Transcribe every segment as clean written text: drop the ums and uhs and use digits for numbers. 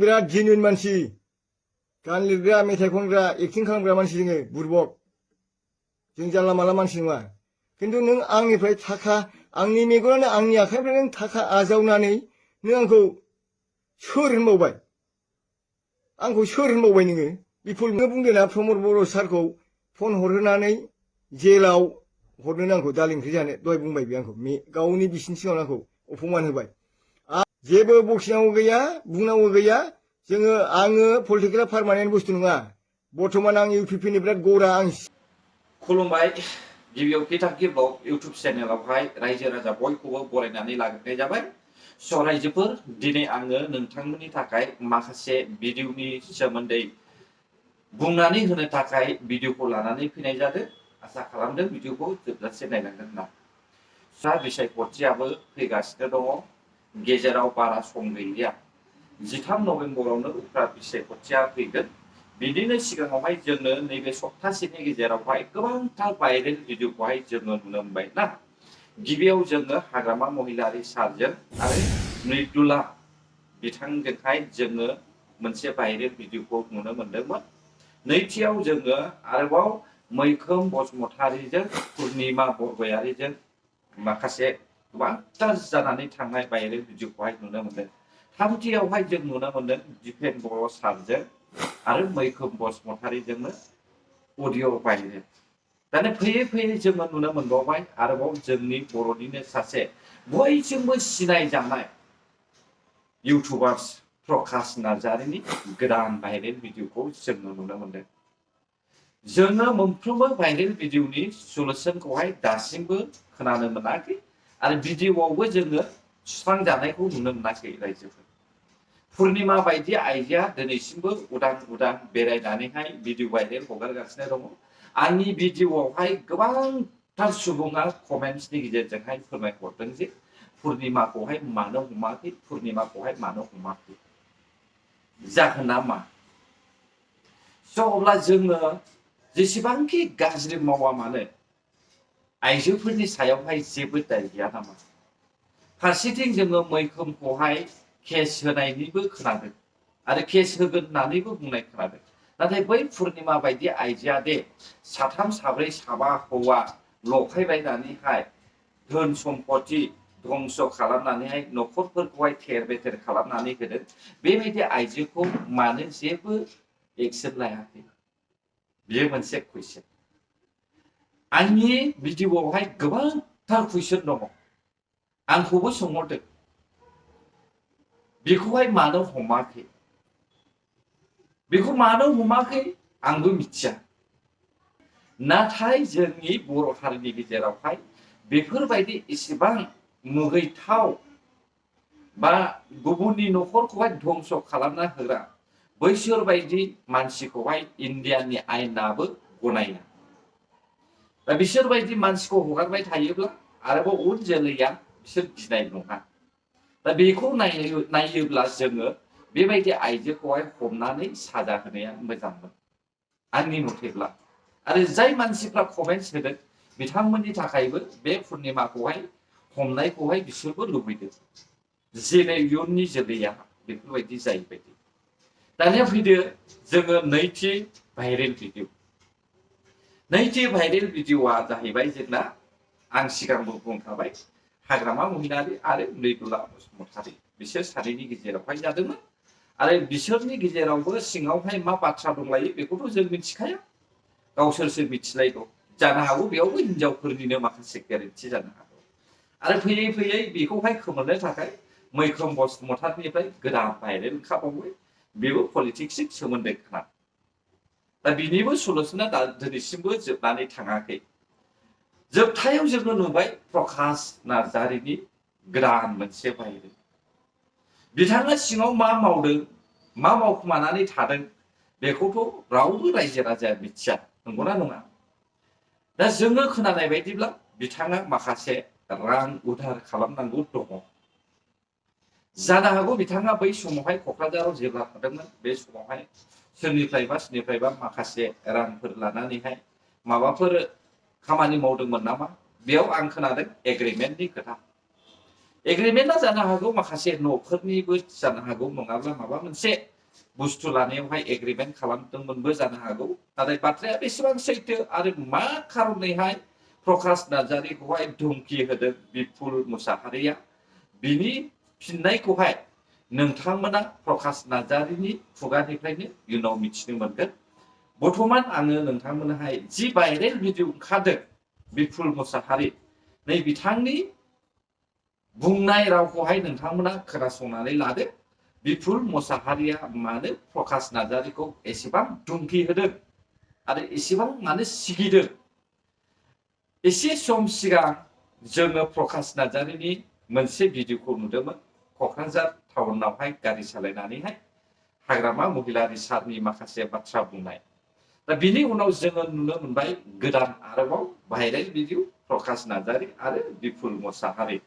बिराद जेनुइन मानसि गान लिरग्रा मेथाइ खनग्रा एक्टिं खालामग्रा मानसि जोङो बुरबक जों जानला मानला मानसि नङा खिन्थु नों आंनिफ्राय थाखा आंनि मेगनानो आंनि आखाइनिफ्राय नों थाखा आजावनानै नों आंखौ सोर होनबावबाय आंखौ सोर होनबावबाय नोङो बिपुल नों बुंदों ना प्रमद बर' सारखौ फन हरहोनानै जेलाव हरनो नांगौ दाल ओंख्रि जानो दहाय बुंबाय बे आंखौ गावनि बिसिनि सिगाङाव आंखौ अपमान होबाय जेबो बखिनांगौ गैया बुंनांगौ गैया जोङो आङो पलिटिकेला पारमानेन्ट बुस्थु नङा बर्थमान आं इउपिपिनि बिराद गरा आं खुलुमबाय गिबियाव खिथाखि ब्लग इउटुब चेनेलावहाय रायजो राजा बयखौबो बरायनानै लाग्रोनाय जाबाय स' रायजोफोर दिनै आङो नोंथांमोननि थाखाय माखासे भिडिअनि सोमोन्दै बुंनानै होनो थाखाय भिडिअखौ लानानै फैनाय जादों आसा खालामदों भिडिअखौ जोबजासे नायलांगोन होनना सा बिसायख'थियाबो फैगासिनो दङ गेजेराव बारा सम गैलिया 13 नभेम्बरावनो उफ्रा बिसायख'थिया फैगोन बिदिनो सिगाङावहाय जोङो नैबे सप्तासेनि गेजेरावहाय गोबांथार भाइरेल भिडिअखौहाय जोङो नुनो मोनबाय ना गिबियाव जोङो हाग्रामा महिलारि सारजों आरो मृदुला बिथांजोंहाय जोङो मोनसे भाइरेल भिडिअखौ नुनो मोनदोंमोन नैथियाव जोङो आरोबाव मैखोम बसुमतारीजों पुर्णिमा बरगयारीजों माखासे गोबांथार जानानै थांनाय भाइरेल भिडिअखौहाय नुनो मोनदों थामथियावहाय जों नुनो मोनदों दिपेन बर' सारजों आरो मैखोम बसुमतारीजोंनो अडिअ भाइरेल दाना फैयै फैयै जोङो नुनो मोनबावबाय आरोबाव जोंनि बर'निनो सासे बयजोंबो सिनायजानाय इउटुबार्स प्रकाश नार्जारिनि गोदान भाइरेल भिडिअखौ जोङो नुनो मोनदों जोङो मोनफ्रोमबो भाइरेल भिडिअनि सलुसनखौहाय दासिमबो खोनानो मोनाखै आरो भिडिअआवबो जोङो सुस्रांजानायखौ नुनो मोनाखै रायजोफोर पुर्णिमा बायदि आइजोआ दिनैसिमबो उदां उदां बेरायनानैहाय भिडिअ भाइरेल हगारगासिनो दङ आंनि भिडिअआवहाय गोबांथार सुबुङा कमेन्ट्सनि गेजेरजोंहाय फोरमायहरदों जे पुर्णिमाखौहाय मानो हमाखै पुर्णिमाखौहाय मानो हमाखै जाहोना मा स' अब्ला जोङो जेसेबांखि गाज्रि मावा मानो आइजोफोरनि सायावहाय जेबो दाय गैया नामा फारसेथिं जोङो मैखोमखौहाय केस होनायनिबो खोनादों आरो केस होगोन होननानैबो बुंनाय खोनादों नाथाय बै पुर्णिमा बायदि आइजोआ दे साथाम साब्रै साबा हौवा लफायबायनानैहाय धोन सम्पति धंस खालामनानैहाय न'खरफोरखौहाय थेर बेथेर खालामनानै होदों बेबायदि आइजोखौ मानो जेबो एक्सन लायाखै बेयो मोनसे कुइसन आंनि भिडिअआवहाय गोबांथार कुइसन दङ आंखौबो सोंहरदों बेखौहाय मानो हमाखै बेखौ मानो हमाखै आंबो मिथिया नाथाय जोंनि बर' हारिनि गेजेरावहाय बेफोरबायदि इसेबां मुगैथाव बा गुबुननि न'खरखौहाय धंस खालामना होग्रा बैसोर बायदि मानसिखौहाय इन्डियानि आयेनाबो गनाया दा बिसोर बायदि मानसिखौ हगारबाय थायोब्ला आरोबाव उन जोलैया बिसोर गिनाय नङा दा बेखौ नायोब्ला जोङो बेबायदि आइजोखौहाय हमनानै साजा होनाया मोजांमोन आंनि मथेब्ला आरो जाय मानसिफ्रा कमेन्ट्स होदों बिथांमोननि थाखायबो बे पुर्णिमाखौहाय हमनायखौहाय बिसोरबो लुबैदों जेरै इयुननि जोलैया बेफोरबायदि जायैबायदि दानिया फैदो जोङो नैथि भाइरेल भिडिअ नैथि भाइरेल भिडिअआ जाहैबाय जोंना आं सिगांबो बुंखाबाय हाग्रामा महिलारि आरो मृदुला बसुमतारी बिसोर सानैनि गेजेरावहाय जादोंमोन आरो बिसोरनि गेजेरावबो सिङावहाय मा बाथ्रा दंलायो बेखौथ' जों मिथिखाया गावसोरसो मिथिलायगौ जानो हागौ बेयावबो हिनजावफोरनिनो माखासे गोरोन्थि जानो हागौ आरो फैयै फैयै बेखौहाय खोमोरनो थाखाय मैखोम बसुमतारीनिफ्राय गोदान भाइरेल ओंखारबावबाय बेबो पलिटिक्सजों सोमोन्दो गोनां दा बिनिबो सलुसना दिनैसिमबो जोबनानै थाङाखै जोबथायाव जोङो नुबाय प्रकाश नार्जारिनि गोदान मोनसे भाइरेल बिथाङा सिङाव मा मावदों मा मावखुमानानै थादों बेखौथ' रावबो रायजो राजाया मिथिया नंगौना नङा दा जोङो खोनानाय बायदिब्ला बिथाङा माखासे रां उधार खालामनांगौ दङ जानो हागौ बिथाङा बै समावहाय क'क्राझाराव जेब्ला थादोंमोन बे समावहाय सोरनिफ्रायबा माखासे रांफोर लानानैहाय माबाफोर खामानि मावदोंमोन नामा बेयाव आं खोनादों एग्रिमेन्टनि खोथा एग्रिमेन्टआ जानो हागौ माखासे न'फोरनिबो जानो हागौ नङाब्ला माबा मोनसे बुस्थु लानायावहाय एग्रिमेन्ट खालामदोंमोनबो जानो हागौ नाथाय बाथ्राया बेसेबां सैथो आरो मा खारनैहाय प्रकाश नार्जारिखौहाय धुमखि होदों बिपुल मुसाहारिया बिनि फिननायखौहाय नोंथांमोना प्रकाश नार्जारिनि खुगानिफ्रायनो इयुनाव मिथिनो मोनगोन बर्थमान आङो नोंथांमोनहाय जि भाइरेल भिडिअ ओंखारदों बिपुल मुसाहारि नै बिथांनि बुंनाय रावखौहाय नोंथांमोना खोनासंनानै लादो बिपुल मुसाहारिया मानो प्रकाश नार्जारिखौ एसेबां धुमखि होदों आरो एसेबां मानो सिगिदों एसे सम सिगां जोङो प्रकाश नार्जारिनि मोनसे भिडिअखौ नुदोंमोन क'क्राझार टाउनावहाय गारि सालायनानैहाय हाग्रामा महिलारि सारनि माखासे बाथ्रा बुंनाय दा बिनि उनाव जोङो नुनो मोनबाय गोदान आरोबाव भाइरेल भिडिअ प्रकाश नार्जारि आरो बिपुल मुसाहारि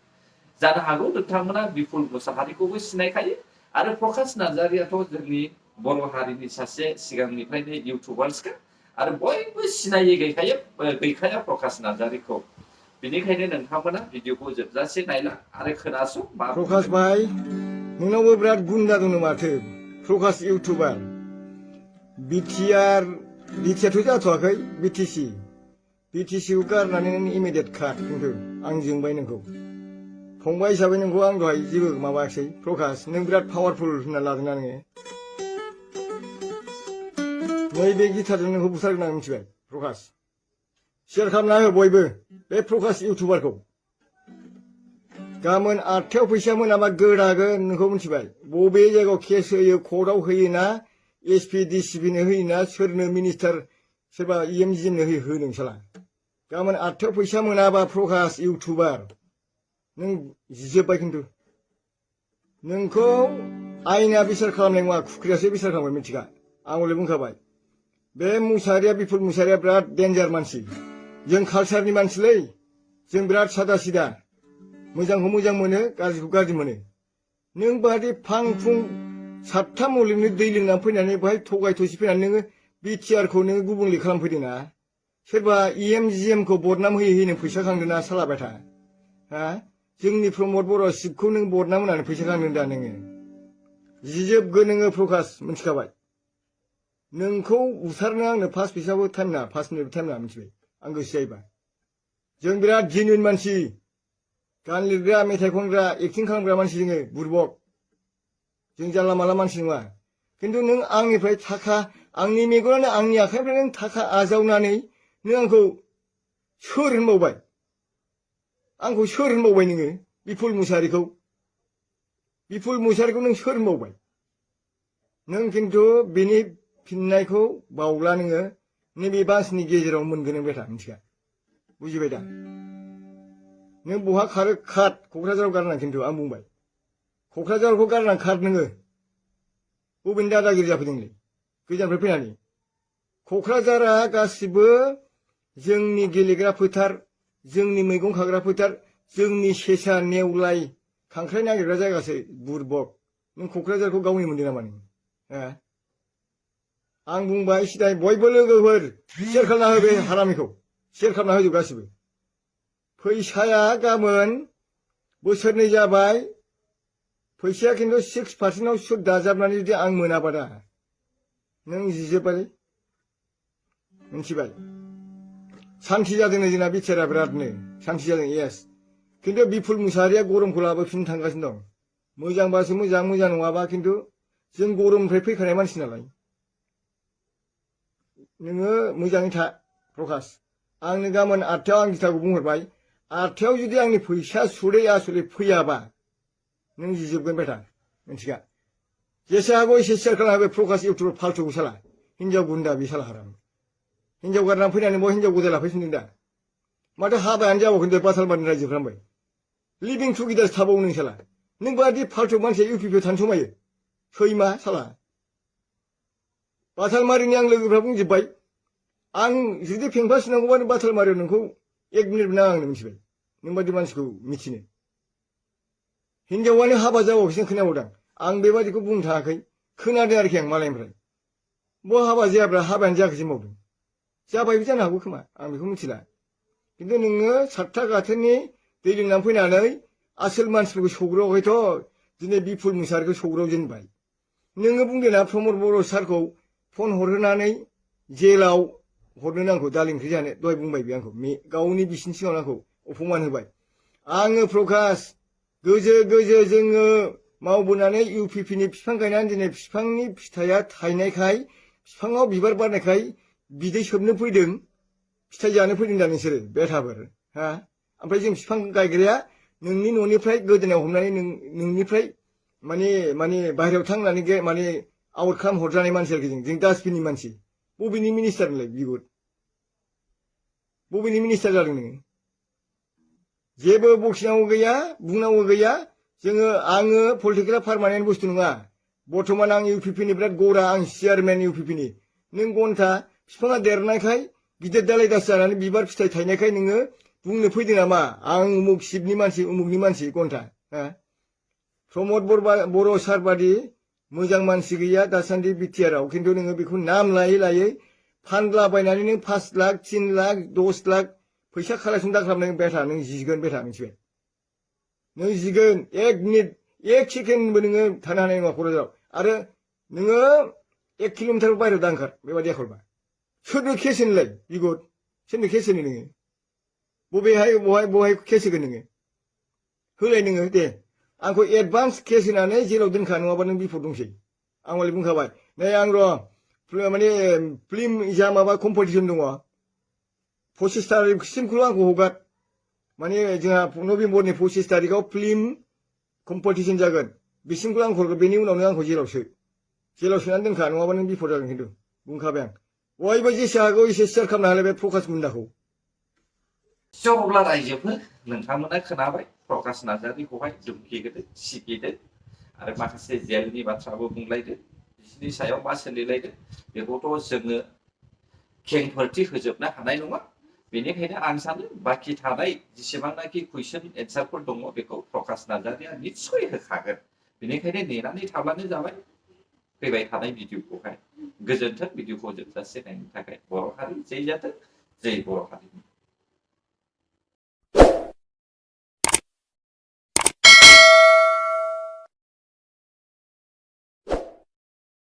जानो हागौ नोंथांमोना बिपुल मुसाहारिखौबो सिनायखायो आरो प्रकाश नार्जारियाथ' जोंनि बर' हारिनि सासे सिगांनिफ्रायनो इउटुबार्सखा आरो बयबो सिनायै गैखाया प्रकाश नार्जारिखौ बेनिखायनो नोंथांमोना भिडिअखौ जोबजासे नायला आरो खोनासं मा प्रकाश भाई नोंनावबो बिराद गुन्दा दङ माथो प्रकाश इउटुबार बिटिआरथ' जाथ'वाखै बिटिसिखौ गारनानै नों इमिडियेट खाट खिन्थु आं जोंबाय नोंखौ फंबाय हिसाबै नोंखौ आं दहाय जेबो माबायाखै प्रकाश नों बिराद पावारफुल होनना लादोंना नोङो नैबे गिटारजों नोंखौ बुथारगोन आं मिथिबाय प्रकाश शेयार खालामना हो बयबो बे प्रकाश इउटुबारखौ गाबोन 8थायाव फैसा मोनाबा गोदागोन नोंखौ मिथिबाय बबे जायगायाव केस होयो कर्टआव होयोना एसपि डिसिपिनो होयोना सोरनो मिनिस्टार सोरबा इएमजिनो हो नोंसाला गाबोन 8थायाव फैसा मोनाबा प्रकाश इउटुबार नों जिजोब्बाय खिन्थु नोंखौ आयेना बिसार खालामनाय नङा खुख्रियासो बिसार खालामबाय मिथिगा आं हले बुंखाबाय बे मुसाहारिया बिपुल मुसाहारिया बिराद डेन्जार मानसि जों कालचारनि मानसिलै जों बिराद सादा सिदा मोजांखौ मोजां मोनो गाज्रिखौ गाज्रि मोनो नों बादि फां फुं 7था मलिकनि दै लोंनानै फैनानै बेहाय थगाय थसि फैनानै नोङो बिटिआरखौ नोङो गुबुंले खालामफैदोंना सोरबा इएमजिएमखौ बदनाम होयै नों फैसा खांदोंना सालाबाय था हा जोंनि प्रमद बर' शिबखौ नों बदनाम होनानै फैसा खांदों दा नोङो जिजोबगोन नोङो प्रकाश मिथिखाबाय नोंखौ बुथारनो आंनो 5 फैसाबो टाइम नाङा 5 मिनिटबो टाइम नाङा मिथिबाय आं गोसो जायोबा जों बिराद जेनुइन मानसि गान लिरग्रा मेथाइ खनग्रा एक्टिं खालामग्रा मानसि जोङो बुरबक जों जानला माला मानसि नङा खिन्थु नों आंनिफ्राय थाखा आंनि मेगनानो आंनि आखाइनिफ्राय नों थाखा आजावनानै नों आंखौ सोर होनबावबाय नोङो बिपुल मुसाहारिखौ नों सोर होनबावबाय नों खिन्थु बेनि फिननायखौ बावला नोङो नैबे बासनि गेजेराव मोनगोन नों बेटा मिथिगा बुजिबाय दा नों बहा खारो खार क'क्राझाराव गारनां खिन्थु आं बुंबाय क'क्राझारखौ गारनां खार नोङो बबेनि दादागिरि जाफैदोंलै गोजाननिफ्राय फैनानै क'क्राझारा गासिबो जोंनि गेलेग्रा फोथार जोंनि मैगं खाग्रा फोथार जोंनि सेसा नेवलाय खांख्राइ नागिरग्रा जायगासो बुरबक नों क'क्राझारखौ गावनि मोनदों नामा नों आं बुंबाय सिदाय बयबो लोगोफोर शेयार खालामना हो बे हारामिखौ शेयार खालामना होजोब गासिबो फैसाया गाबोन बोसोरनै जाबाय फैसाया खिन्थु 6% सुद दाजाबनानै जुदि आं मोनाबा दा नों जिजोब्बायलै मिथिबाय सान्थि जादोंनो जोंना बिटिआरआ बिरादनो सान्थि जादों येस खिन्थु बिपुल मुसाहारिया गरमखौ लाबोफिननो थांगासिनो दं मोजांबासो मोजां मोजां नङाबा खिन्थु जों गरमनिफ्राय फैखानाय मानसि नालाय नोङो मोजाङै था प्रकाश आंनो गाबोन 8थायाव आं गिथाखौ बुंहरबाय 8थायाव जुदि आंनि फैसा सुदै आसुदै फैयाबा नों जिजोबगोन बेटा मिथिगा जेसे हागौ एसे शेयार खालामना हो प्रकाश इउटुब फाल्थुखौ साला हिनजाव गुन्दा बे साला हाराम हिनजाव गारनानै फैनानै बहा हिनजाव गोदान लाफैफिनदों दा माथो हाबायानो जाबावगोन दे बाथालबारिनि रायजोफ्रामबाय लिभिं टुगेदार थाबावो नों साला नों बादि फाल्थु मानसिया इउपिपिआव थानो समायो सैमा साला बाथालमारिनि आं लोगोफ्रा बुंजोब्बाय आं जुदि फेंफा सुनांगौबा बाथालमारियाव नोंखौ 1 मिनिट नाङा आंनो मिथिबाय नों बादि मानसिखौ मिथिनो हिनजावानो हाबा जाबावैसो खोनाबावदां आं बेबादिखौ बुंनो थाङाखै खोनादों आरोखि आं मालायनिफ्राय बहा हाबा जायाब्ला हाबायानो जायाखैसो मावदों जाबायबो जानो हागौ खोमा आं बेखौ मिथिला खिन्थु नोङो 7था गाथोननि दै लोंनानै फैनानै आसोल मानसिफोरखौ सौग्रावाखैथ' दिनै बिपुल मुसाहारिखौ सौग्राव जेनबाय नोङो बुंदोंना प्रमद बर' सारखौ फन हरहोनानै जेलाव हरनो नांगौ दालि ओंख्रि जानो दहाय बुंबाय बे आंखौ गावनि बिसिनि सिगाङाव आंखौ अपमान होबाय आङो प्रकाश गोजो गोजो जोङो मावबोनानै इउपिपिनि बिफां गायनानै दिनै बिफांनि फिथाइया थायनायखाय बिफाङाव बिबार बारनायखाय बिदै सोबनो फैदों फिथाइ जानो फैदों दा नोंसोरो बेथाफोर हा ओमफ्राय जों बिफां गायग्राया नोंनि न'निफ्राय गोदोनायाव हमनानै नोंनिफ्राय माने माने बाहेरायाव थांनानै माने आउट खालाम हरजानाय मानसि आरोखि जों डास्टबिननि मानसि बबेनि मिनिस्टार नोंलाय बिगुर बबेनि मिनिस्टार जादों नोङो जेबो बखिनांगौ गैया बुंनांगौ गैया जोङो आङो पलिटिकेला पारमानेन्ट बुस्थु नङा बर्थमान आं इउपिपिनि बिराद गरा आं चेयारमेन इउपिपिनि नों घन्टा बिफाङा देरनायखाय गिदिर दालाय दास जानानै बिबार फिथाइ थायनायखाय नोङो बुंनो फैदों नामा आं उमुक शिबनि मानसि उमुकनि मानसि घन्टा हा प्रमद बर' सार बादि मोजां मानसि गैया दासान्दि बिटिआरआव खिन्थु नोङो बेखौ नाम लायै लायै फानलाबायनानै नों 5 लाख 3 लाख 10 लाख फैसा कालेक्सन दाखालामनाय बेथा नों जिगोन बेथा मिथिबाय नों जिगोन 1 मिनिट 1 सेकेन्डबो नोङो थानो हानाय नङा क'क्राझाराव आरो नोङो 1 किल'मिटार बाहेरायाव दा ओंखार बेबायदि आखलबा सोरनो केस होनोलाय बिगुर सोरनो केस होनो नोङो बबेहाय केस होगोन नोङो होलाय नोङो दे आंखौ एडभान्स केस होनानै जेलाव दोनखा नङाबा नों बिपद दंसै आं मालाय बुंखाबाय नै आं र' माने फिल्म जा माबा कम्पिटिसन दङ 25 तारिखसिमखौल' आंखौ हगार माने जोंहा नभेम्बरनि 25 तारिखआव फिल्म कम्पिटिसन जागोन बिसिमखौल' आंखौ हरगोन बेनि उनावनो आंखौ जेलाव सोनानै दोनखा नङाबा नों बिपद जागोन खिन्थु बुंखाबाय आं बयबो जेसे हागौ एसे सेयार खालामनो हालाय बे प्रकाश मुन्डाखौ स' अब्ला रायजोफोर नोंथांमोना खोनाबाय प्रकाश नार्जारिखौहाय दुमखिहोदो सिगिदो आरो माखासे जेलनि बाथ्राबो बुंलायदो बिसोरनि सायाव मा सोलिलायदो बेखौथ' जोङो खेंफोरथि होजोबनो हानाय नङा बेनिखायनो आं सानो बाखि थानाय जेसेबांनाखि कुइसन एन्सारफोर दङ बेखौ प्रकाश नार्जारिया निस्सय होखागोन बेनिखायनो नेनानै थाब्लानो जाबाय फैबाय थानाय भिडिअखौहाय गोजोन्थों भिडिअखौ जोबजासे नायनो थाखाय बर' हारि जै जाथों जै बर' हारि